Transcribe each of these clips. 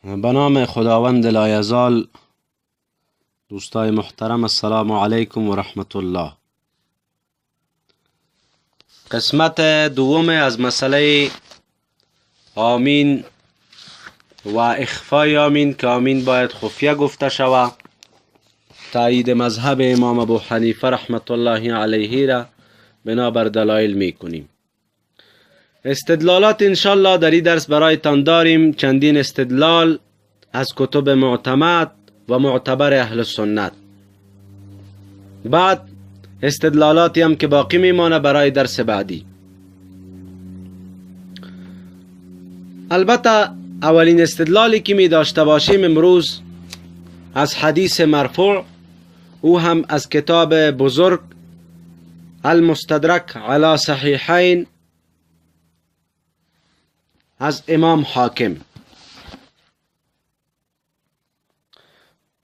به نام خداوند لایزال. دوستای محترم، السلام علیکم و رحمت الله. قسمت دوم از مسئله آمین و اخفای آمین، که آمین باید خفیه گفته شود، تایید مذهب امام ابو حنیفه رحمت الله علیه را بنابر دلایل میکنیم. استدلالات انشالله در این درس برایتان داریم، چندین استدلال از کتب معتمد و معتبر اهل سنت. بعد استدلالاتی هم که باقی میمانه برای درس بعدی. البته اولین استدلالی که می داشته باشیم امروز از حدیث مرفوع، او هم از کتاب بزرگ المستدرک علی صحیحین از امام حاکم،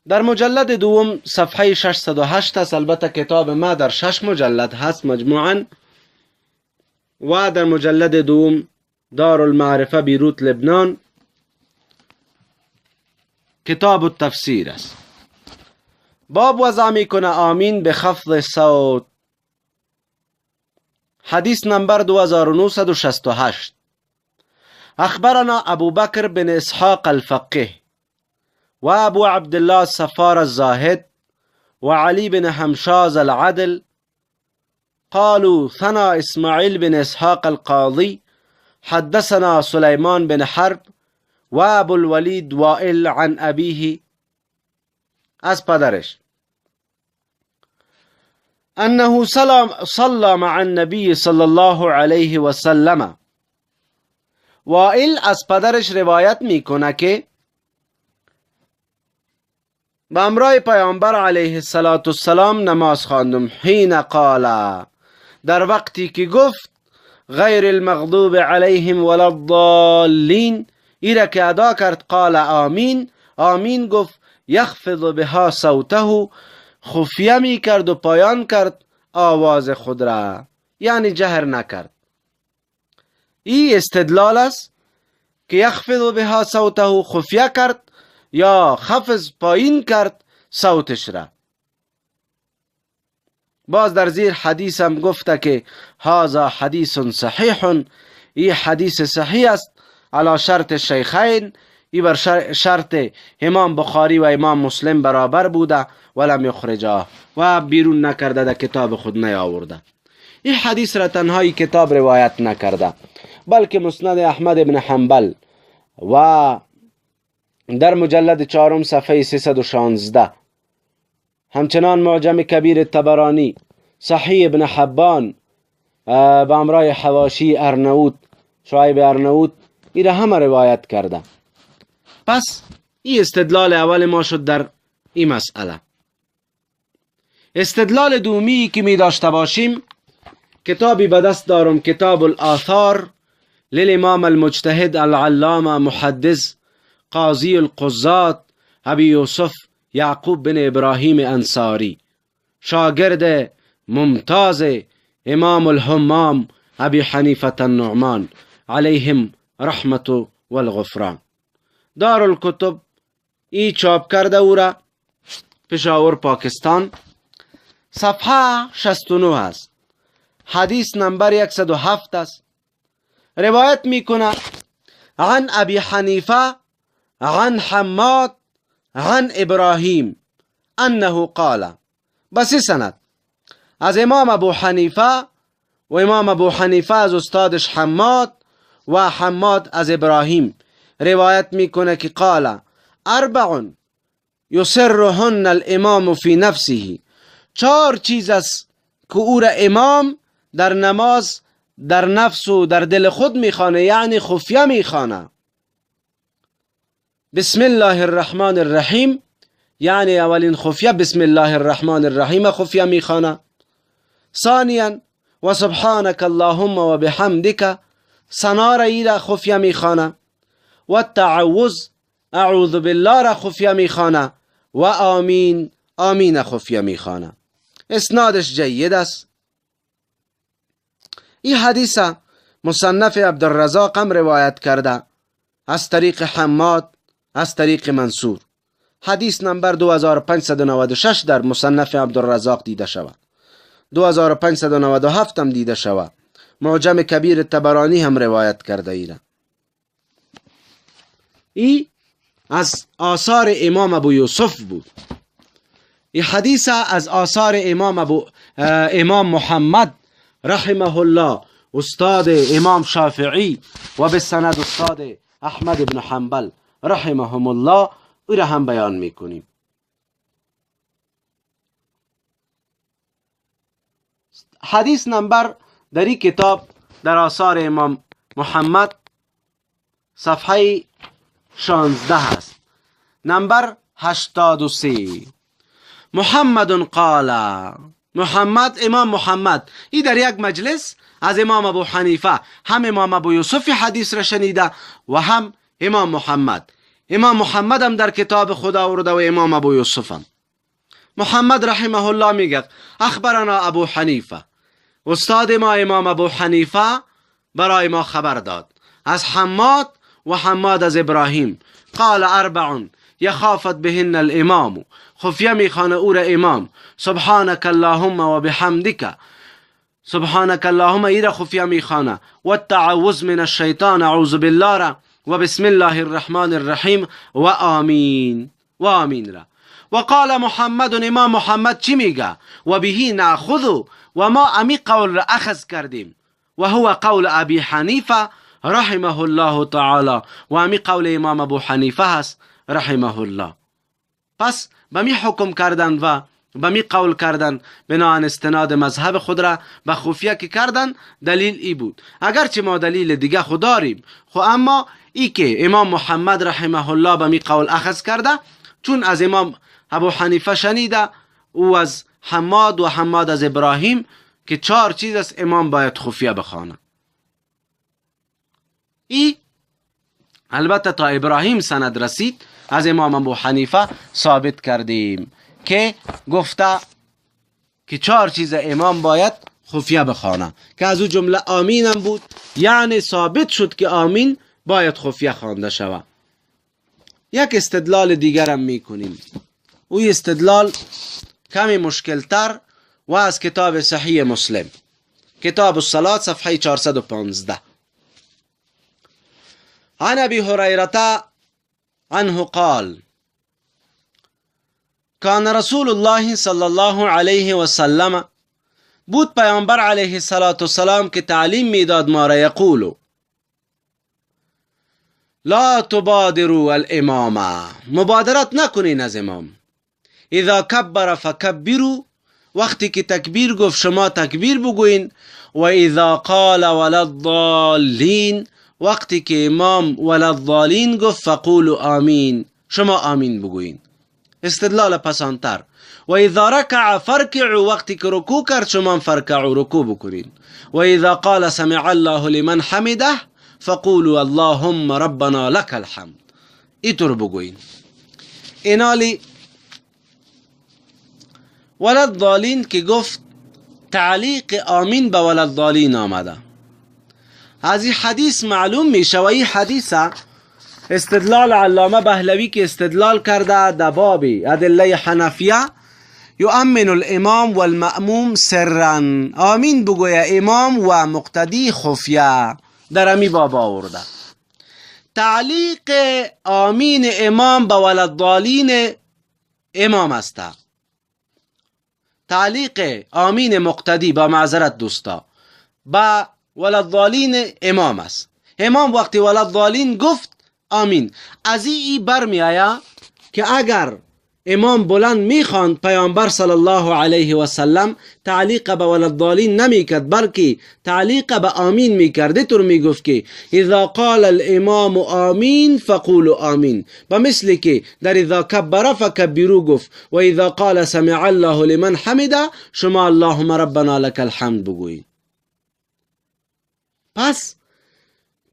در مجلد دوم صفحه 608 است. البته کتاب ما در 6 مجلد هست مجموعاً، و در مجلد دوم دارالمعرفه بیروت لبنان کتاب التفسیر است. باب وضع میکنه آمین به خفض صوت، حدیث نمبر 2968. اخبرنا ابو بکر بن اسحاق الفقه و ابو عبدالله الصفار الزاهد و علی بن همشاز العدل قالوا ثنا اسماعیل بن اسحاق القاضی حدثنا سلیمان بن حرب و ابو الولید وائل عن ابیه، از پدرش، انه صلى مع النبی صلی الله علیه و سلم. وائل از پدرش روایت میکنه که به امرای پیامبر علیه الصلاة والسلام نماز خواندم. حین قال، در وقتی که گفت غیر المغضوب علیهم ولا الضالین، ایره که ادا کرد قال آمین، آمین گفت، یخفض بها صوته، خفیه می کرد و پایان کرد آواز خود را، یعنی جهر نکرد. این استدلال است که یخفض بها صوته، خفیه کرد یا خفض پایین کرد صوتش را. باز در زیر حدیث هم گفته که هذا حدیث صحیح، این حدیث صحیح است علی شرط شیخین، این بر شرط امام بخاری و امام مسلم برابر بوده ولم یخرجاه، و بیرون نکرده، در کتاب خود نیاورده. این حدیث را تنهایی کتاب روایت نکرده، بلکه مسند احمد بن حنبل و در مجلد 4 صفحه 316، همچنان معجم کبیر الطبرانی، صحیح ابن حبان به امرای حواشی ارناؤوط، شعیب ارناؤوط، این را همه روایت کرده. پس این استدلال اول ما شد در این مسئله. استدلال دومی که می داشته باشیم، کتابی به دست دارم، کتاب الآثار للامام المجتهد العلامه محدث قاضی القضات ابی یوسف یعقوب بن ابراهیم انصاری، شاگرد ممتاز امام الحمام ابی حنیفة النعمان علیهم رحمت والغفران. دارالکتب ای چاپ کرده او را، پشاور پاکستان، صفحه 69 است، حدیث نمبر 107 است. روایت میکنه عن ابی حنیفه عن حماد عن ابراهیم انه قال، بس سند از امام ابو حنیفه و امام ابو حنیفه از استادش حماد و حماد از ابراهیم روایت میکنه که قال اربع یسرهن الامام فی نفسه، 4 چیز است که او را امام در نماز در نفس و در دل خود میخوانه، یعنی خفیه میخوانه. بسم الله الرحمن الرحیم، یعنی اولین خفیه بسم الله الرحمن الرحیم خفیه میخوانه. ثانیا و سبحانك اللهم و بحمدک، ثنا را ایره خفیه میخوانه. و تعوذ، اعوذ بالله را خفیه میخوانه. و آمین، آمین خفیه میخوانه. اسنادش جید است. این حدیث مصنف عبدالرزاق هم روایت کرده از طریق حماد از طریق منصور. حدیث نمبر 2596 در مصنف عبدالرزاق دیده شود، 2597 هم دیده شود. معجم کبیر طبرانی هم روایت کرده ایره. ای از آثار امام ابو یوسف بود. این حدیث از آثار امام محمد رحمه الله، استاد امام شافعی و به سند استاد احمد بن حنبل رحمهم الله، او را هم بیان میکنیم. حدیث نمبر در این کتاب در آثار امام محمد صفحه 16 است، نمبر 83. محمد قال، محمد، امام محمد ای در یک مجلس از امام ابو حنیفه، هم امام ابو یوسف حدیث را شنیده و هم امام محمد. امام محمد هم در کتاب خدا آورده و امام ابو یوسف هم. محمد رحمه الله میگه اخبرنا ابو حنیفه، استاد ما امام ابو حنیفه برای ما خبر داد از حماد و حماد از ابراهیم. قال اربع یخافت بهن الامام، خفیه میخوانه او را امام. سبحانك اللهم و بحمدک، سبحانك اللهم ای را خفیه میخوانه، و التعوذ من الشیطان، اعوذ بالله را، و بسم الله الرحمن الرحیم و آمین، و آمین را. و قال محمد، امام محمد چی میگه؟ و بهی ناخذ، و ما امی قول را اخذ کردیم، و هو قول ابی حنیفه رحمه الله تعالی، و امی قول امام ابو حنیفه هست رحمه الله. پس به می حکم کردن و به می قول کردن بناهن استناد مذهب خود را به خفیه که کردن دلیل ای بود. اگرچه ما دلیل دیگه خود داریم، خو اما ای که امام محمد رحمه الله به می قول اخذ کرده، چون از امام ابو حنیفه شنیده، او از حماد و حماد از ابراهیم، که چهار چیز است امام باید خفیه بخوانه. ای البته تا ابراهیم سند رسید از امام ابو حنیفه ثابت کردیم که گفته که چهار چیز امام باید خفیه بخوانه، که از او جمله آمین هم بود، یعنی ثابت شد که آمین باید خفیه خوانده شود. یک استدلال دیگر هم میکنیم، او استدلال کمی مشکلتر و از کتاب صحیح مسلم، کتاب الصلاة صفحه 415. عن ابی هریره عنه قال کان رسول الله صلی الله علیه و سلم، بود پیامبر علیه الصلاة والسلام که تعلیم میداد ما را، یقولو لا تبادروا الامام، مبادرت نکنین از امام. اذا کبر فکبروا، وقتی که تکبیر گفت شما تکبیر بگوین. و اذا قال ولا الضالین، وقتی که امام ولا الضالین گفت فقولوا آمین، شما آمین بگوین. استدلال پسانتر. و اذا رکع فرکعوا، وقتی که رکوع کرد شما فرکعوا، رکوع بکنین. و اذا قال سمع الله لمن حمده فقولوا اللهم ربنا لك الحمد، اینطور بگوین. اینالی ولا الضالین که گفت تعلیق آمین به ولا الضالین آمده. از این حدیث معلوم میشه و این حدیث استدلال علامه بهلوی که استدلال کرده در باب ادله حنفیه، یؤمن الامام والمأموم سرا، آمین بگویه امام و مقتدی خفیه، در امی باب آورده. تعلیق آمین امام به ولا الضالین امام است. تعلیق آمین مقتدی با معذرت دوستا با ولا الضالین امام است. امام وقتی ولا الضالین گفت آمین، از این برمی آید که اگر امام بلند میخواند پیامبر صلی الله علیه و سلم تعلیق به ولا الضالین نمیکرد، بلکه تعلیق به آمین میکرد. طور میگفت که اذا قال الامام آمین فقولوا آمین، به مثل که در اذا کبر فکبروا گفت و اذا قال سمع الله لمن حمده شما اللهم ربنا لك الحمد بگویید. پس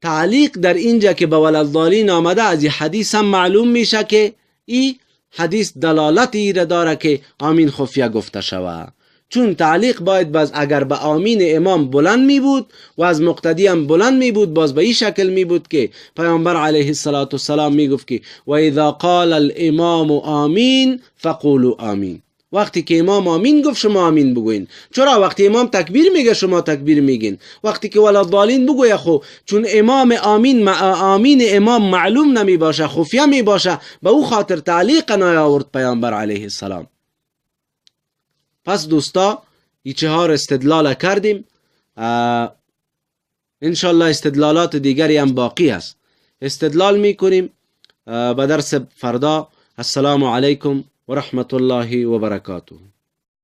تعلیق در اینجا که به ولا الضالین آمده، از این حدیث هم معلوم میشه که این حدیث دلالتی را داره که آمین خفیه گفته شوه، چون تعلیق باید باز اگر به آمین امام بلند می بود و از مقتدی هم بلند می بود، باز به این شکل می بود که پیامبر علیه الصلاة والسلام می گفت که و اذا قال الامام آمین فقولوا آمین. وقتی که امام آمین گفت شما آمین بگوین. چرا؟ وقتی امام تکبیر میگه شما تکبیر میگین. وقتی که ولا الضالین بگویه، خو چون امام آمین آمین امام معلوم نمی باشه، خفیه می باشه، به او خاطر تعلیق نیاورد پیامبر علیه السلام. پس دوستا این چهار استدلال کردیم. انشالله استدلالات دیگری هم باقی است، استدلال میکنیم به درس فردا. السلام علیکم و رحمت الله و برکاته.